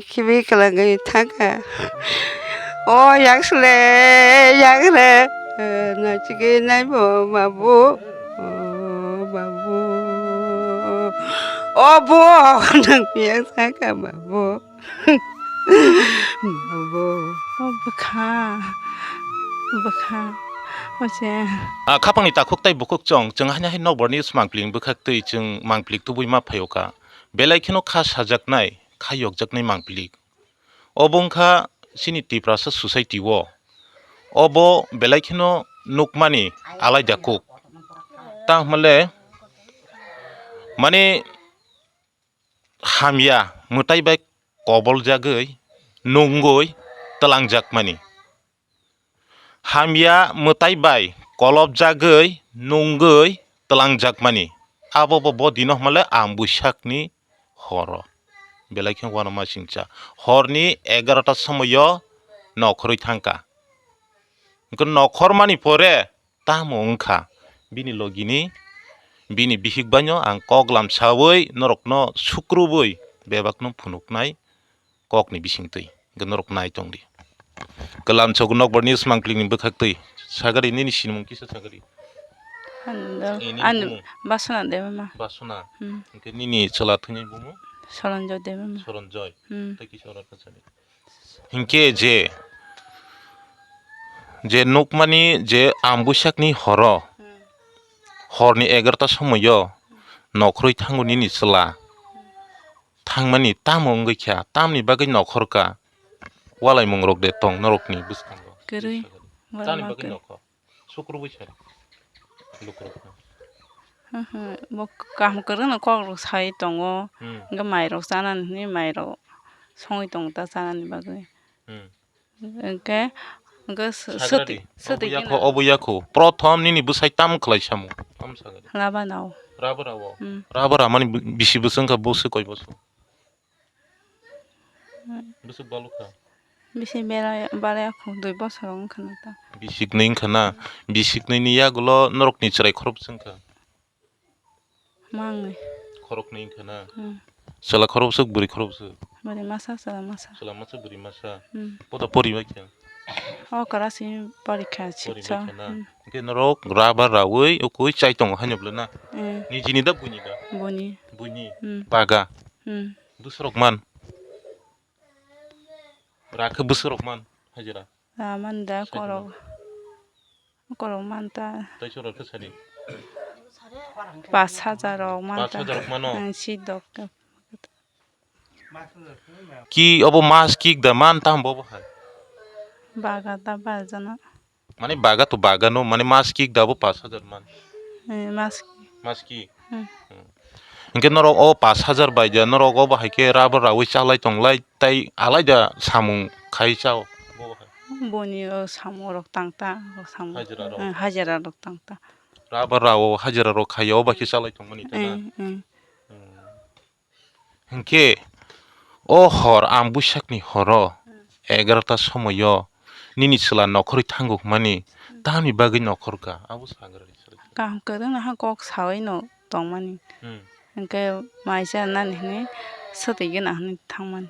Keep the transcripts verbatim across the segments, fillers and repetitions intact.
Khibi kwlangwi thangkha. O yaksle, yakre, nachigwi naibo babu. O babu. O bo, nang piyak sakha babu. Babu. O bwkha. Bwkha. O se. A, khapangni takhuk tai bukhuk chwng, chwng haino hai nokbarni swmang pling bwkhak twi chwng mangpili tubui ma phaio kha. Belai kheno kha sajaknai, kha yokjaknai mangpili. Obo wngkha chini Tiprasa society o. Obo belai kheno nukmani alaida kuk. Tamo le mane hamya mwtai bai koboljagwi nungwi twlangjakmani. Hamya mwtai bai kolobjagwi nungwi twlangjakmani. Abo bo bo dino hwnmale ang buisakni horo. Belai khe uanama singcha. Horni egarota somoio nokhorwi thangkha. Hwnkhe nokhormani pore tamo wngkha? Bini logini, bini bihik baino ang kok lamsawi norokno sukrubwi bebakno phunuknai. Kokni bisingtwi hwnkhe norok nai tongdi. Kwlam sogo nokbar ni swmang klikni bwkhaktwi. Sagari nini sinimung kisa sagari. Ano, Eh, nini ano, bumung? Basuna Debbarma. Basuna. Hmm. Hwnkhe nini chwla thwngni bumung? Soronjoy Debbarma. Soronjoy. Hmm. Tei kisa oro thwsani. Hwnkhe je, je nukmani je ang buisakni horo, Hmm. horni egarota somoio nokhorwi thango nini chwla. Thangmani tamo wngwi kha, tamni bagwi nokhor ka? Walaimungrok de tong norokni bwskango? Kwrwi. Tamni bagwi nokhor? Sukrubui sai lukurokno. Hwnkhe bo kaham kwrwngno kokrok sai tongo. Hmm. Hwnkhe mairok chanani hwnwi mairok songwi tongo ta chanani bagwi. Hmm. Hwnkhe, hwnkhe s-, Sagradi, swtwi, swtwi obo yakho, obo yakho. Prothom nini bwsai tam khlai samung? Tam sagadi. Rabanao. Rabarao. Hmm. Rabara mani bi-, bisi bwswk wngkha, bwswk koi bosong? Hmm. Bwswk balukha? Bisi bera-, baraya khu, dui bosor wngkha na ta. Bisiknwi wngkha na? Bisiknwini yagulo norokni chwrai khorokbwswk wngkha? Mangwi. Khoroknwi wngkha na? Hmm. Chwla khorokbwswk, bwrwi khorokbwswk? Bwrwi masa, chwla masa. Chwla masa, bwrwi masa. Hmm. Poda poribai khe? O class ni porikha sixth. Poribai khe na? Hmm. Hwnkhe norok raba rawi ukui chai tongo haino bwle na? Hmm. Nijini da buini da? Buini. Buini? Hmm. Baga? Hmm. Bwswrok man? Rakhe bwswrok man hajira? Raman da korok. Korok man ta. Tai chwra khe sadi. Pas hajar rok man ta. Pas hajar rok mano? Ang si dok. Ki obo mas kik da man tam bobo hai? Baga da bajana. Mane baga to baga no, mane mas kik da bo pas hajar man. Eh, mas. Mas kik. Hmm. Hmm. Hwnkhe norok o pas hajar bai da, norok o bahai khe rubber rawi chalai tonglai, tai alaida samung khai chao? Bo bahai. Boni o samung rok tang ta, o samung. Hajira rok. Hmm, hajira rok tang ta. Rubber rao hajira rok khai o bahai khe chalai tongmani ta na? Hmm, hmm. Hmm. Hwnkhe o hor ang buisakni horo egarota somoio nini chwla nokhorwi thango hwnmani tamni bagwi nokhorkha abo sagra rw. Kaham kwrwngno ha kok saui no tongmani. Hmm. Hwnkhe maisa nani hwnwi swtwi gana hwnwi thangmani.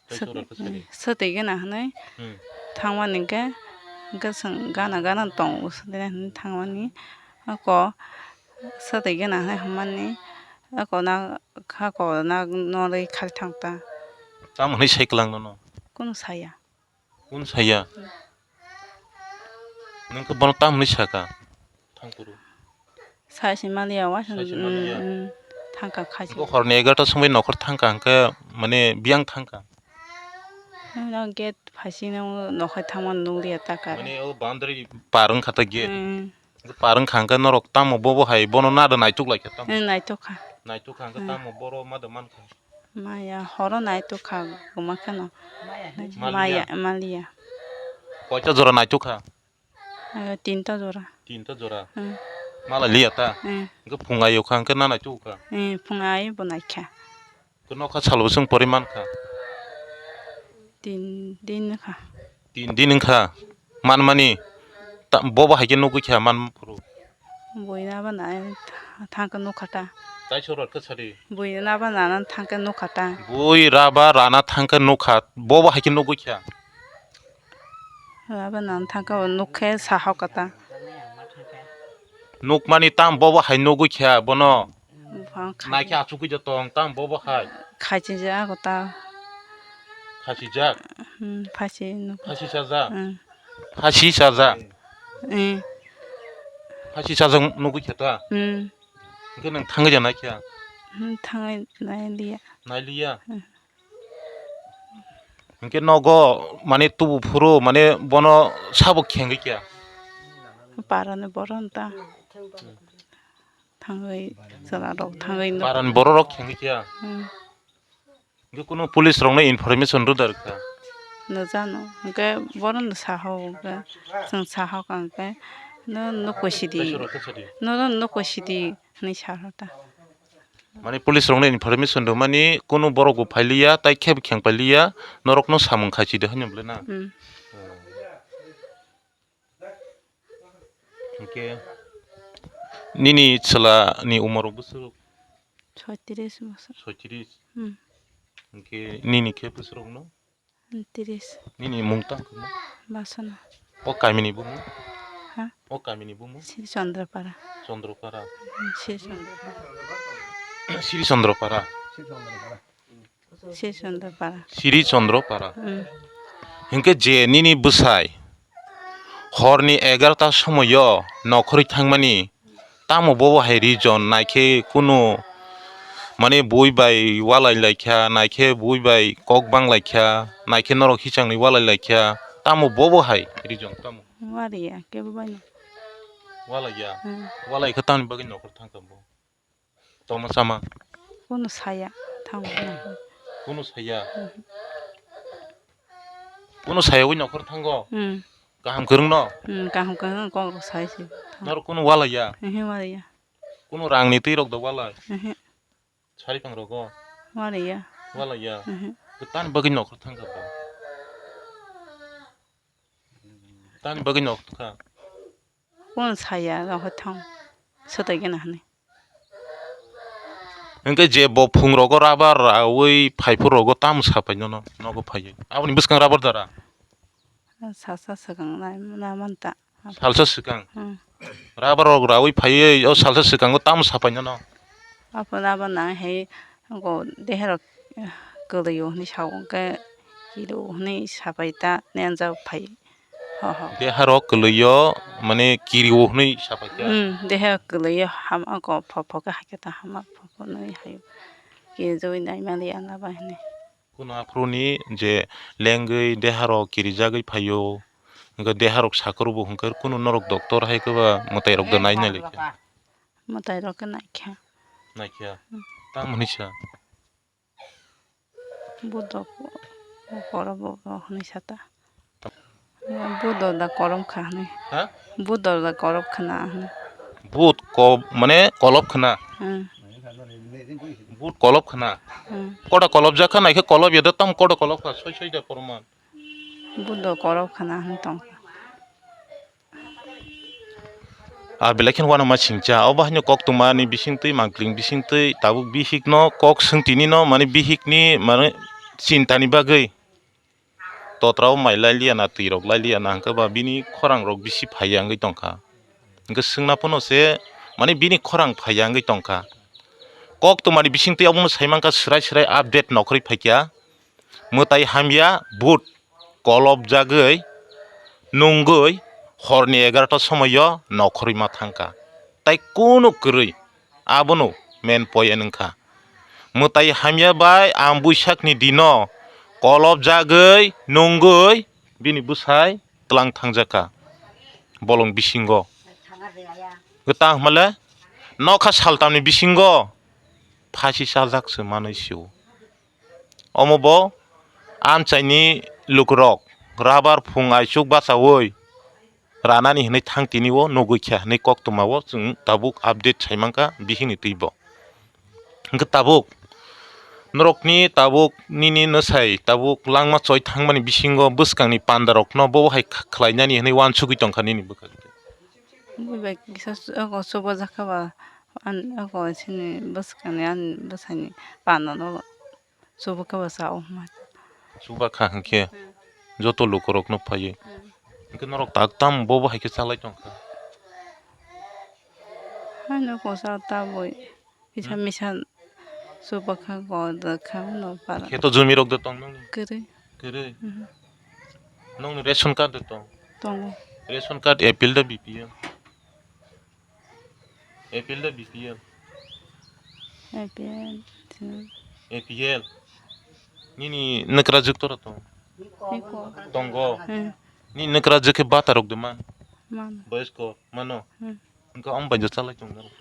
Tei swt-, chwra kwchari. Swtwi gana hwnwi Hmm. thangmani hwnkhe, hwnkhe chwng gana gana tongo swtwi gana hwnwi thangmani. Ako swtwi gana hwnwi hwnmani. Ako na, ako na norwi khali thang ta. Tamo hwnwi sai kwlang nono? Kunu saya. Kunu saya? Hmm. Nwng khe bono tamo hwnwi saka? Thangphuru. Sai se maliya wa. Sai se maliya. Mm, mm, thangka khai se. Bo horni egarota somoi nokhor thangka hwnkhe mane biyang thangka. No gate phaising no nokhai thangma nukliya taka. Mane o boundary par wngkha ta gate. Mm. Par wngkha hwnkhe norok tamo bobo hai bono nada naituk laikha tamo? Mm, naituk kha. Naituk kha hwnkhe Mm. tamo boro mada mankha? Maya horo naituk kha guma kheno. Maliya. Maya, maliya. Koita jora naituk kha? Eh, tinta jora. Tinta jora? Hmm. Mala liya ta? Hmm. Hwnkhe phung ayo kha, hwnkhe na naituk kha? Hmm, phung ayo bo naikha. Hwnkhe nokha salo chwng pori mankha? Tin din kha. Tin din wngkha? Manmani? Ta, bobo hai khe nugwi kha manphuru? Buina bo nai, thangkhe nukha ta. Tai soro khe sadi. Bui raba nana thangkhe nukha ta. Bui raba rana thangkhe nukha. Bobo hai khe nugwi kha. Raba nana thangkhe o nukkhe sahok kha ta. Nukmani tam bobo hai nugwi kha bono. Buphang khai- Naikhe achugwi ja tong tam bobo hai. Khaichi ja ako ta. Khasi jak. Hmm, phasi nuk- Phasi sajak. Hmm. Phasi sajak. Hmm. Phasi sajak nugwi kha ta. Hmm. Hwnkhe nwng thangwi ja naikha? Hmm, thangwi nailiya. Nailiya? Hmm. Hwnkhe nogo mane tubu phuru mane bono sabo khengwi kha? Parani borok ta. Thangwi chwla rok thangwi nuk- Parani borok rok khengwi kha? Hmm. Hwnkhe kunu police rokno information rwda rwkha? Nujano, hwnkhe bono saha o, hwnkhe chwng saha o, hwnkhe no nuko sidi, Kaisa rwkha sadi. No, no nuko sidi hinwi saha ta. Mane police rokno information rwmani kunu borok bo phailiya, tai khe bo kheng pailiya, norokno samung khai sidi hinwi bwle na? Hmm. Hwnkhe nini chwla ni umor bwswk? Soitris bosor. Soitris. Hmm. Hwnkhe nini khe bwswk rokno? Tris. Nini mung tang khe mo? Basana. O kamini bumung? Ha? O kamini bumung? Sri Chandrapara. Chandrapara. Hmm, Sri Chandrapara. Sri Chandrapara. Sri Chandrapara. Sri Chandrapara. Hmm. Hwnkhe je nini bwsai horni egarota somoio nokhorwi thangmani, tamo bobo hai reason naikhe kunu mane bui bai walai laikha, naikhe bui bai kok bang laikha, naikhe norok hichangni walai laikha, tamo bobo hai reason tamo? Wariya kebo baino. Walaiya? Hmm. Walai khe tamni bagwi nokhor thangkha bo? Tongma sama. Kunu saya thango. Kunu saya. Mhm. Kunu saya wi nokhor thango. Hmm. Kaham kwrwng no? Hmm, kaham kwrwng kok rok sai se. Norok kunu walaiya? Ehe, walaiya. Kunu rang ni twi rok do walai? Ehe. Sari pang rogo? Walaiya. Walaiya. Ehe. Tani bagwi nokhor thangkha bo? Tani bagwi nokhor thangkha? Kunu saya, nokhor thang. Swtwi gana hwnwi. Hwnkhe je bo phung rogo rubber raui phai phuru rogo tamo sapai nono nogo phaiwi? Aboni bwskang rubber dara? Salsa swkang nai na manta. Salsa swkang? Hmm. Rubber rok raui phaiwi o salsa swkango tamo sapai nono? Aphano abo nang hai go deha rok kwlwi o hwnwi sa o hwnkhe kiri o hwnwi sapai ta nenjak phai. Ho, ho. Deha rok kwlwi o mane kiri o hwnwi sapai kha. Hmm, deha kwlwi o hama ko pho pho khe hai khe ta hama pho pho nwi hai o. Kiri jagwi nai mali ana bai hwnwi. Kunu aphuru ni je lengwi deha rok kiri jagwi phai o. Hwnkhe deha rok sakoro bo hwnkhe kunu norok doctor hai khe ba mwtai rok da nai nai lai khe. Mwtai rok khe nai kha. Nai kha. Hmm. Tamo hwnwi sa? Buddho korobo hwnwi sa ta. Buddho da korom kha hwnwi. Ha? Buddho da korob khna hwnwi. Bud ko-, mane kolob khna? Hmm. Bud kolob khna? Hmm. Koda kolob jak kha, naikhe kolob ya da, tamo koda kolob kha, soi soi da porman. Buddho korob khna hwnwi tong kha. A belai kheno uanama singcha, o bahaino koktwmani bisingtwi, mangpling bisingtwi, tabuk bihikno kok swng tinino, mane bihikni, mane, chintani bagwi totrao mai lailiya na, twirok lailiya na, hwnkhe ba bini khorangrok bisi phaiya wngwi tongkha. Hwnkhe swngna phano se, mane, bini khorang phaiya wngwi tongkha. Koktwmani bisingtwi abono saimankha, swrai swrai update nokhorwi phaikha. Mwtai hamya, but kolobjagwi nungwi horni egarota somoio nokhorwi ma thangkha. Tai kunu kwrwi abono main point wngkha. Mwtai hamya bai ang buisakni dino kolobjagwi nungwi bini bwsai tlang thangjakha bolong bisingo. Tang hwnmale nokha saltamni bisingo phasi chajak se manwi sio. Omo bo amchaini lukurok rabar phung aichuk bachaui ranani hwnwi thang tini o nugwi kha hwnwi koktwma o chwng tabuk update sai mankha bihikni twi bo. Hwnkhe tabuk norokni tabuk nini nwsai tabuk langma choi thangmani bisingo bwskangni pandarokno bo hai khlainani hwnwi uansugwi tongkha nini bwkhak. Bui bai kisa su-, oko subo jakha ba Ani ako chini bwskangni ani bwsani panda no chuba khe bo cha o hwnba. Chuba kha hwnkhe joto lukurokno phaiwi. Hwnkhe norok tak tamo bo bo hai khe chalai tongkha? Haino kosa tabwi kisa misa chuba kha, gor da kha hwnwi para. Khe to jumi rok da tong nongni? Kwrwi. Kwrwi. Nongni ration card da tong? Tongo. Ration card A P L da B P L? A P L da B P L? A P L. A P L. Nini nwkra jwk tora tong? Iko. Tongo. Hmm. Nini nwkra jwk khe bata rok de man? Man. Boys ko mano? Hmm. Wngkha om bai chalai tong na rok.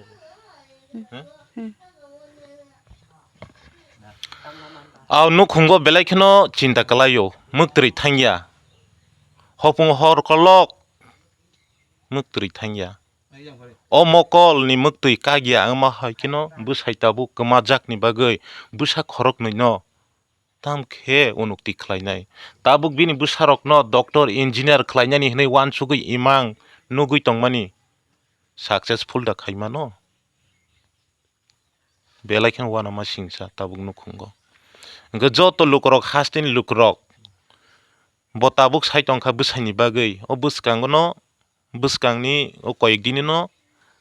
Hmm? Hmm. Aw nukhungo belai kheno chinta kwlaio, mwktwrwi thangya. Hopung hor kolok mwktwrwi thangya. O mokolni mwktwi kagya wngma hai kheno bwsai tabuk kwmajakni bagwi bwsa khoroknwino tamkhe unukti khlainai. Tabuk bini bwsarokno doctor, engineer khlainani hwnwi uansugwi imang nugwi tongmani successful da khaimano? Belai kheno uanama singcha tabuk nukhungo. Hwnkhe joto lukurok, hasteni lukurok bo tabuk sai tongkha bwsaini bagwi. O bwskangono, bwskangni o koyek dinino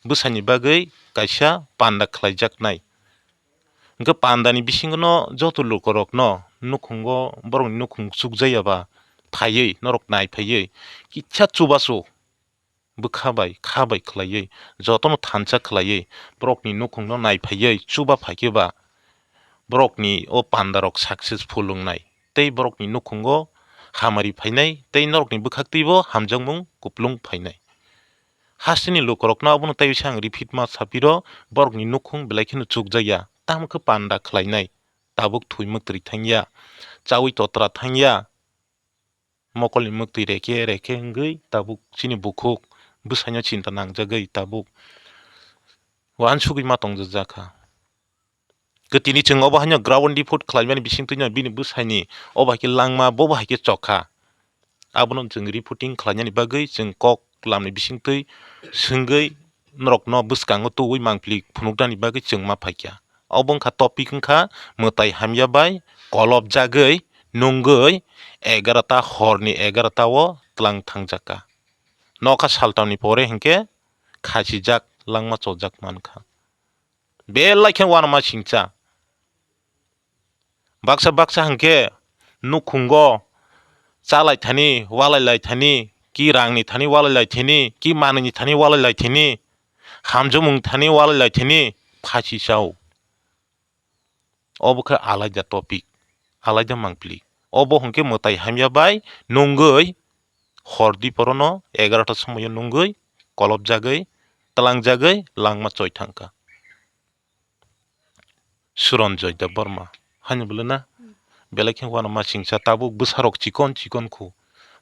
bwsaini bagwi kaisa panda khlaijaknai. Hwnkhe pandani bisingono joto lukurokno nukhungo, borokni nukhung chukjaya ba phaiwi, norok nai phaiwi kisa chubachu bwkha bai, kha bai khlaiwi, jotono thansa khlaiwi, borokni nukhungno nai phaiwi chuba phaikhe ba, borokni o pandarok successful wngnai, tei borokni nukhungo hamari phainai, tei norokni bwkhaktwibo hamjakmung kuplung phainai. Hasteni lukurokno abono tei bisa ang repeat ma sapiro, borokni nukhung belai kheno chukjakya, tamo khe panda khlainai, tabuk thwi mwktwrwi thangya, chaui totra thangya, mokolni mwktwi rekhe rekhe wngwi tabuk chini bukhuk bwsaino chinta nangjagwi tabuk uansugwi ma tongjak kha. Kwtini chwng obo haino ground report khlaimani bisingtwino bini bwsaini obo hai khe langma, bobo hai khe chokha. Abono chwng reporting khlainani bagwi chwng kok lamni bisingtwi swngwi norokno bwskango tubui mangpili phunuknani bagwi chwng ma phaikha. Obo wngkha topic wngkha mwtai hamya bai kolopjagwi nungwi egarota, horni egarota o tlang thangjakha. Nokha saltamni pore hinkhe khachijak langma chojak mankha. Belai khe uanama singcha. Baksa baksa hwnkhe nukhungo chalai thani, walai lai thani, ki rangni thani walai lai thani, ki manwini thani walai lai thani, hamjwkmung thani walai lai thani, phasi chao. Obo khe alaida topic, alaida mangpili. Obo hwnkhe mwtai hamya bai nungwi hor diporono egarota somoio nungwi kolopjagwi, tlangjagwi langma choi thangkha. Suranjoy Debbarma haino bwlwna belai khe uanama singcha, tabuk bwsarok chikon chikon khu.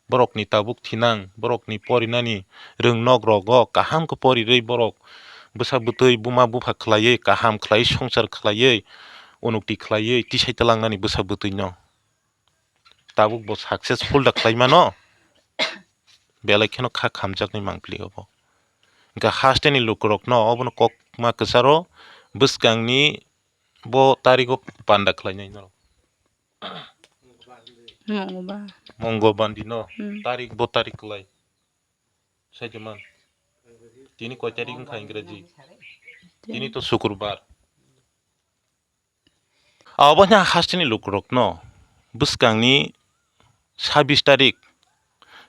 Borokni tabuk thinang, borokni porinani rwng nok rogo kaham khe porirwi borok bwsa bwtwi buma bupha khlaiwi, kaham khlaiwi, swngchar khlaiwi, unukti khlaiwi tisai tlangnani bwsa bwtwino. Tabuk bo successful da khlai mano, belai kheno kha khamjaknai mangpili obo. Hwnkhe hasteni lukurokno obono kokma kwcharo bwskangni bo tarigo panda khlainai norok. Mongobar. Mongo bandi no. Hmm. Tarik bo tarik kwlai. Saidiman. Tini koi tarik wngkha Ingraji? Tini to Sukurbar. Abo hasteni lukurokno bwskangni sabis tarik,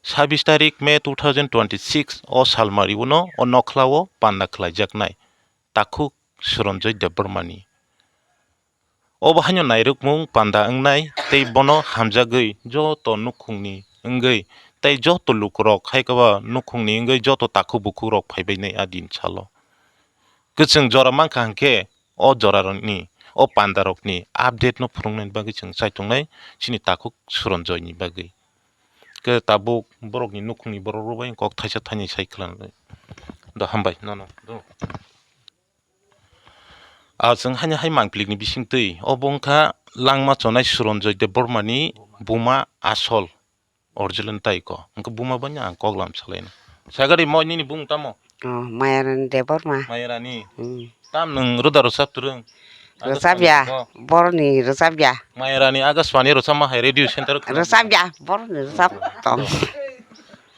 sabis tarik May two thousand twenty-six o salmari uno o nokhlao panda khlaijaknai takhuk Suranjoy Debbarmani. Obo haino nairwkmung panda wngnai tei bono hamjagwi joto nukhungni wngwi tei joto lukurok hai khe ba nukhungni wngwi joto takhuk bukhukrok phaibainai a din salo. Kwchwng jora mankha hwnkhe o jorarokni, o pandarokni update no phunuknani bagwi chwng chaitongnai chini takhuk Suranjoyni bagwi. Khe tabuk borokni nukhungni borok rok bai kok thaisa thainwi sai khwlangwi. Do hambai nono do. Ah, chwng haino hai mangplikni bisingtwi obo wngkha langma chonai Suranjoy Debbarmani buma asol original tai ko. Wngkha buma bani ang kok lam salaino. Sagari mo nini bung tamo? Oh, Mayarani Debbarma. Mayarani. Hmm. Tam nwng roda rwchap twrwng? Rwchapya, Akashvani boroni rwchapya. Mayarani Akashvani rwchapma hai radio center o khna. Rwchapya, boroni rwchap tong.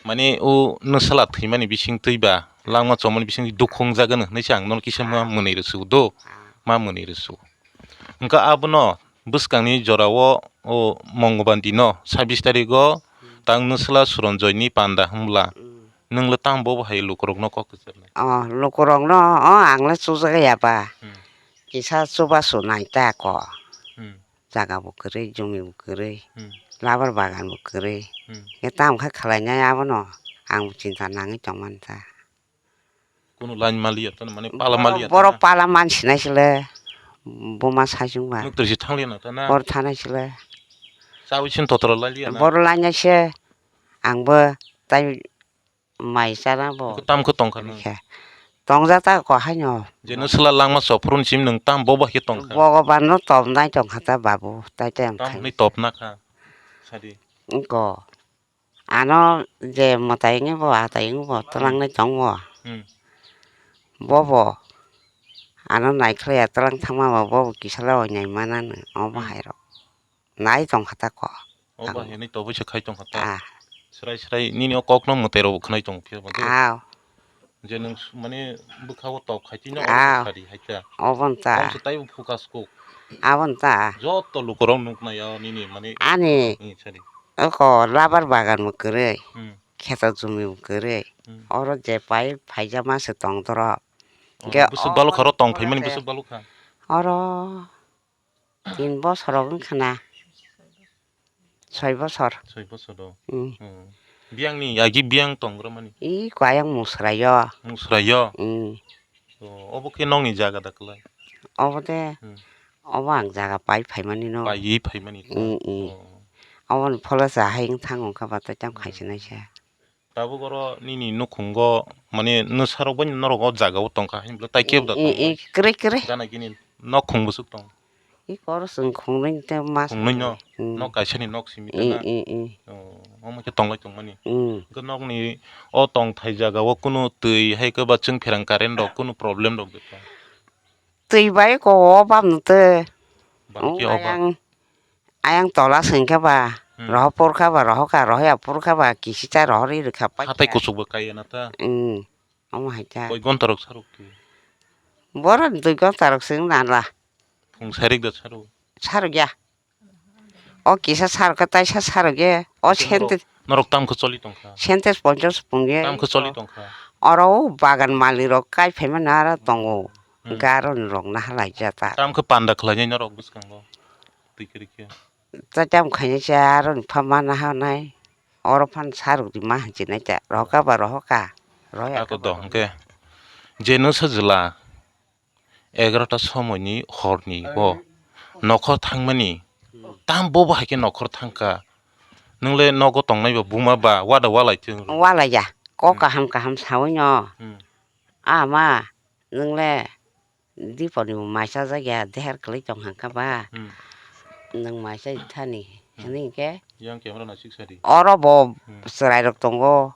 Mani o nwsala thwimani bising twi ba langma chomani bising dukhu wngjago hwnwi se ang nono kisa ma mwnwi rwsu do, ma mwnwi rwsu. Hwnkha abono bwskangni jorao o Mongobandi no sabis tarigo tang nwsala Suranjoy ni panda hwnbwla nwng le tamo bo hai lukurok no kok kwchar nai? O lukurok no o ang le chujaga ya ba. Hmm. Kisa chubachu nai ta ko. Hmm. Jaga bo kwrwi, jumi bo kwrwi, Hmm. labar bagan bo kwrwi. Hmm. Khe tamo khe khlai nai abono ang bo chinta nangwi tong man ta. Kunu line maliya tano, mane pala maliya borok tano. Pala mansinai sile, buma saichung ba. Nuktor si thangliya na tana. Bor thanai sile. Chawi sin totoro lailiya na. Bor lainai se, ang bo tai mai chana bo. Tam khe tong kha nung. Khe. Tong ja ta ko haino. Je no sela langma sophron sim nung tam bo ba khe tong kha. Bogoban no topnai tong kha ta babu, tai tai ang khai. Tam ni topna kha. Sadi. Ko. Ano je mwtai wngwi bo atai wngwi bo twlangnai tongo. Hmm. Bobo ano naikhlaiya twlang thangma bo bobo kisalo nai mananw omo Hmm. hairok. Nai tong kha ta ko. O ba hinwi tobwi se khai tong kha ta. Ah. Srai srai nini o kok no mwtai rok bo khwnai tong phiya ba de. Aw. Je nwng s-, mane bwkha o tok khai twi no Ah. Sadi hai ta. Obon ta. Tong se taibo focus kuk. Abon ta. Joto lukurok nuknai o nini mane. Ani. Hmm, sadi. Oko labar bagan bo kwrwi, Hmm. kheto jumi bo kwrwi. Hmm. Oro je pai phaijama se tong dorok. Oh, hwnkhe bwswk balukha oro tong phaimani bwswk balukha. Oro tin bosor rok wngkha na. Soi bosor. Soi bosor rok. Hmm. Hmm. Biyangni agi biyang tong gra mani. I kwayang musrayo. Musrayo. Hmm. Oh, obo khe nokni jaga da kwlai? Obo de, Hmm. obo ang jaga pai phaimani no. Paiwi phaimani ta? Mm, mm. Oh. Oboni phola cha hai wng thang wngkha ba tei tam Hmm. khaisinaisa. Tabuk oro nini nukhungo, mane, nwsarok bai norok o jaga o tongkha, hinwi bwle tai kebo da Mm, mm, tongkha? Mm, kwrwi, kwrwi. Gana gini nok khung bwswk tong? I koro chwng khungnwi tei mas khungnwi no? Mm. Nok kaisa ni nok simi Mm, tana? Mm, mm. Oh, omo khe tonglai tongmani. Mm. Hwnkhe nokni o tongthai jaga o kunu twi hai khe ba chwng pherang current rok kunu problem rok de tong? Twi bai ko o bam twi. Bam khe o ba? Ayang, ayang tola sengkhe ba, Hmm. Roho purkha ba, roho ka, roho ya purkha ba, kisi cha roho ri rwkha pai. Hatai kuchuk bo kaiya na ta? Hmm. Omo hai ta. Koi gonta rok saruk ki? Boro dui gonta rok seng na la. Phung sarik da saruk? Saruk ya. O kisa sarok khe taisa sarok ye. O norok, sente-, norok tam khe choli tongkha? Sentes ponchos pung ye. Tam khe choli tongkha? Oro o bagan malik rok kai phaima nara tongo. Hmm. Garo ni rok naha lai jata. Tam khe panda khlai nai norok bwskango? Twi kwrwi khe. Ta tam khainai cha aro ni pha ma naha nai. Oro phan sarok di ma hinchi nai cha. Rohoka ba rohoka. Rohoya ako khe ba do rohoka. Hwnkhe. Je no sajwla. Egarota somoini horni bo nokhor thangmani, tam bo bo hai khe nokhor thangkha. Nwng le nogo tongnai ba buma ba wada walai thung. Walai ya, kok Hmm. kaham kaham sawi no. Hmm. Ama, nwng le diponi bo mai chajak ya, deher kwlwi tong hangkha ba. Hmm. Nwng mai chai thani, Hmm. hwnwi hwnkhe Yang camera naisik sadi. Oro bo Hmm. chwrai rok tongo.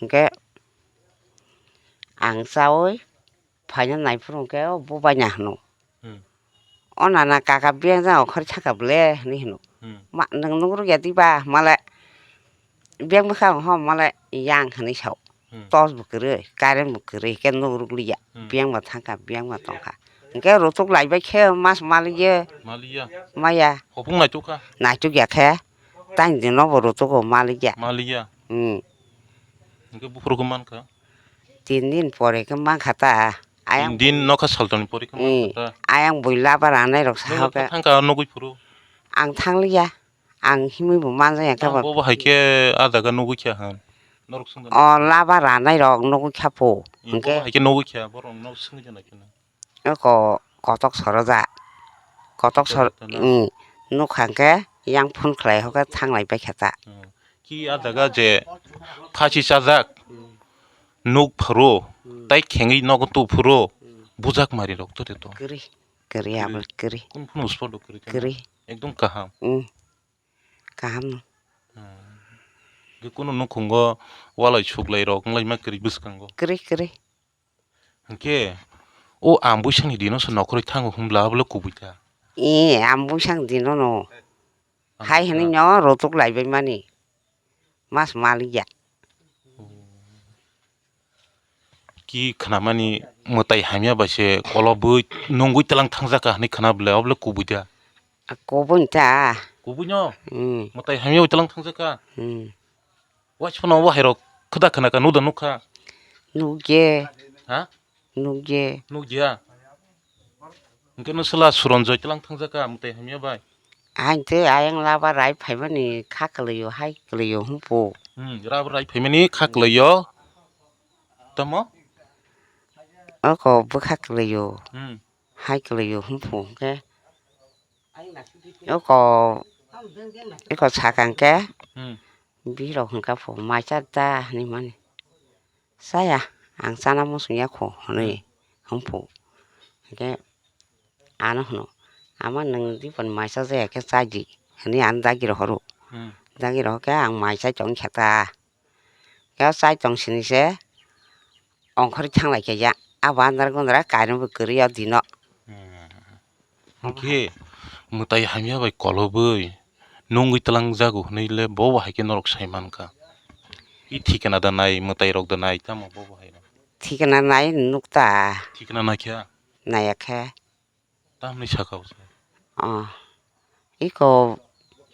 Hwnkhe ang chawi phaina naiphuru hwnkhe o bubaina hwno. Hmm. O nana kaka biyang jang okhor saka bwle hinwi hwno. Hmm. Ma nwng nugruk ya diba male biyang bwkha ho male yang hinwi sao. Hmm. Torch bo kwrwi, current bo kwrwi, hwnkhe nugruk liya. Hmm. Biyang bo thangkha, biyang bo tongkha. Hwnkhe rutuk laibai khe mas maliya. Maliya. Maya. Hopung naitukha. Naituk ya khe. Tang dino bo rutugo maliya. Maliya. Hmm. Hwnkhe buphuru khe mankha? Tin din pore khe mankha ta. Ayang Tin din bui- nokha saltoni pore khe Mm. mankha ta? Ayang bui laba ranai rok Nung sahoke. Thangkha nugui phuru? Ang thangliya. Ang himui bo manjaya khe Ang bo. Bobo hai khe ah jaga nugui kha han. Norok swngkha. O laba ranai rok nugui kha pho. Mm, hwnkhe bobo hai khe nugui kha, borok norok swngwi jana khe na. Eko kotok soroja. Kotok sor, Kotok soroja na? Mm, nukha hwnkhe yang phone khlai hoke thanglai baikha ta. Hmm. Ki ah jaga je phasi chajak, nuk phuru, Hmm. tai khengwi nogo tu phuru, Hmm. bujak mari rok to de to. Kwrwi, kwrwi, Kwrwi. Aboni kwrwi. Kun phunu spot do kwrwi khe na? Kwrwi. Ekdom kaham. Hmm. Kaham no. Hmm. Ge kunu nukhungo walai suklai rok wnglaima kwrwi bwskango. Kwrwi, kwrwi. Hwnkhe O ang buisakni dino se nokhorwi thango hwnbla abole kubui kha. E, ang buisakni dino no. Hai hwnwi no rotok laibai mani. Mas malik ya. Ki khnamani mwtai hamya bai se kolobwi nungwi tlang thangjaka hwnwi khna bwle, obwle kubui da? A, kubui ta. Kubui no? Hmm. Mwtai hamya bai tlang thangjaka? Hmm. Waisphano bo hairok khwda khna ka, nuda nukha? Nukje. Ha? Nukya. Nukya? Hwnkhe no sela Suronjoy tlang thangjaka mwtai hamya bai? Hainte ayang laba rai phaimani kha kwlwio, hai kwlwio hwnpo. Hmm, rabo rai phaimani kha kwlwio. Tamo? Oko bwkha kwlwio. Hmm. Hai kwlwio hwnpo hwnkhe. Oko, eko sakang khe. Hmm. Birok hwnkha pho maisa da hinwi mani. Chaya, ang chana muchung ya kho, hwnwi hwnphu. Hwnkhe ano hwno, "Ama nwng diphan mai cha jaya khe chai di," hwnwi ang dagi rohoro. Hmm. Dagi rohor khe ang mai chai tong kha ta. Khe chai tong sini se ongkhorwi thang lai khe ya. Abo andar gondra kainwi bo kwrwi o dino. Hmm. Hwnkhe mwtai hamya bai kolobwi nungwi twlangjago hwnwi le bo bo hai khe norok sai mankha. I thikna da nai, mwtai rok da nai, tamo bo bo hai no. Thikna nai nuk ta. Thikna naikha? Naiya khe. Tamni saka o se? Oh. Iko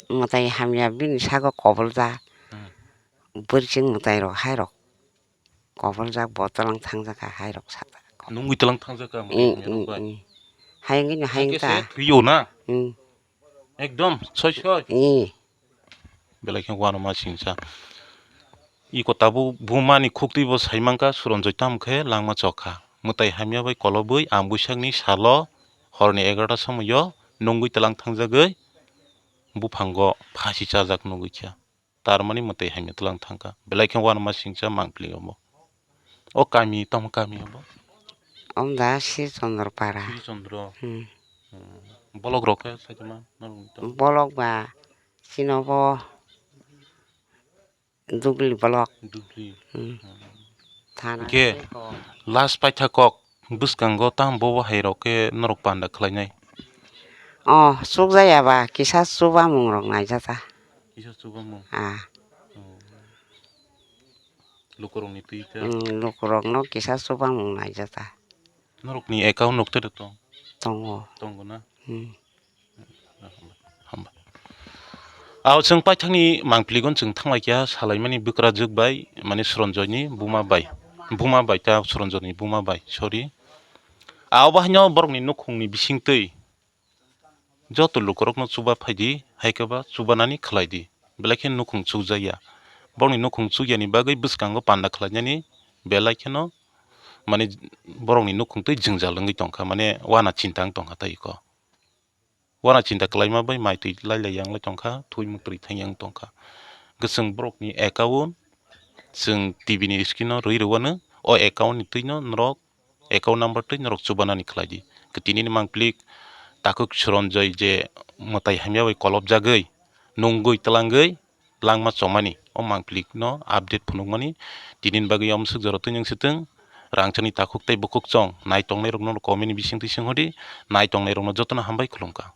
mwtai hamya bini sago kobol da. Hmm. Bwrwsing mwtai rok hai rok. Koboljak bo twlang thangjak kha, hai rok sa ta. Nungwi twlang thangjak kha, Mm, mwtai mm, rok bai. Mm. Hayung gini hayung Hwnkhe ta. Se thwiyo na? Mm. Ekdom soi soi. Mm. Belai khe uanama singsa. Iko tabuk buma ni khuktwi bo sai mankha, Suronjoy tam khe langma chok kha. Mwtai hamya bai kolobwi ang buisakni salo horni egarota somoio nungwi twlang thangjagwi buphango phasi chajak nugwi kha. Tarmani mwtai hamya twlang thangkha. Belai khe uanama singcha mangpili obo. O kami, tamo kami obo? Omda Sri Chandra Para. Sri Chandra. Hmm. Hmm. Bolok rok khe saitama norok tamo? Bolok ba chinobo Dugli bolok. Dugli. Hmm. Hmm. Thana Hwnkhe tei kok. Last paitha kok bwskango tamo bobo hai rok khe norok panda khlainai? Oh, chukjaya ba kisa chubamung rok naijata. Kisa chubamung? Ah. Oh. Lukurokni twi ta? Hmm, lukurokno kisa chubamung naijata. Norokni account rok tei tong? Tongo. Tongo na? Hmm. Hamba. Aw, chwng paithakni mangpiligo chwng thanglaikha salaimani bwkrajwk bai, mane Suronjoyni buma bai. Buma bai ta, Suronjoyni buma bai, sorry. Aw, bahaino borokni nukhungni bisingtwi joto lukurokno chuba phaidi, hai khe ba chubanani khlaidi. Belai khe nukhung chukjakya. Borokni nukhung chukyani bagwi bwskango panda khlainani belai kheno, mane, borokni nukhungtwi jwngjal wngwi tongkha, mane, uana chinta wng tongkha tei iko. Uana chinta kwlaima bai mai twi lai lai yang lai tongkha, thwi muktwi thang yang tongkha. Kwchwng borokni account chwng T V ni screen o rwi rwano, o account ni twino norok account number twi norok chubanani khlai di. Kwtini ni mangpili takhuk Suronjoy je mwtai hamya bai kolobjagwi nungwi twlangwi langma chomani o mangpili no update phunukmani tini ni bagwi omswk jora twi nung swtwng rangchakni takhuk tei bukhuk chong nai tongnai rokno comment ni bisingtwi swnghodi nai tongnai rokno jotono hambai khulumkha.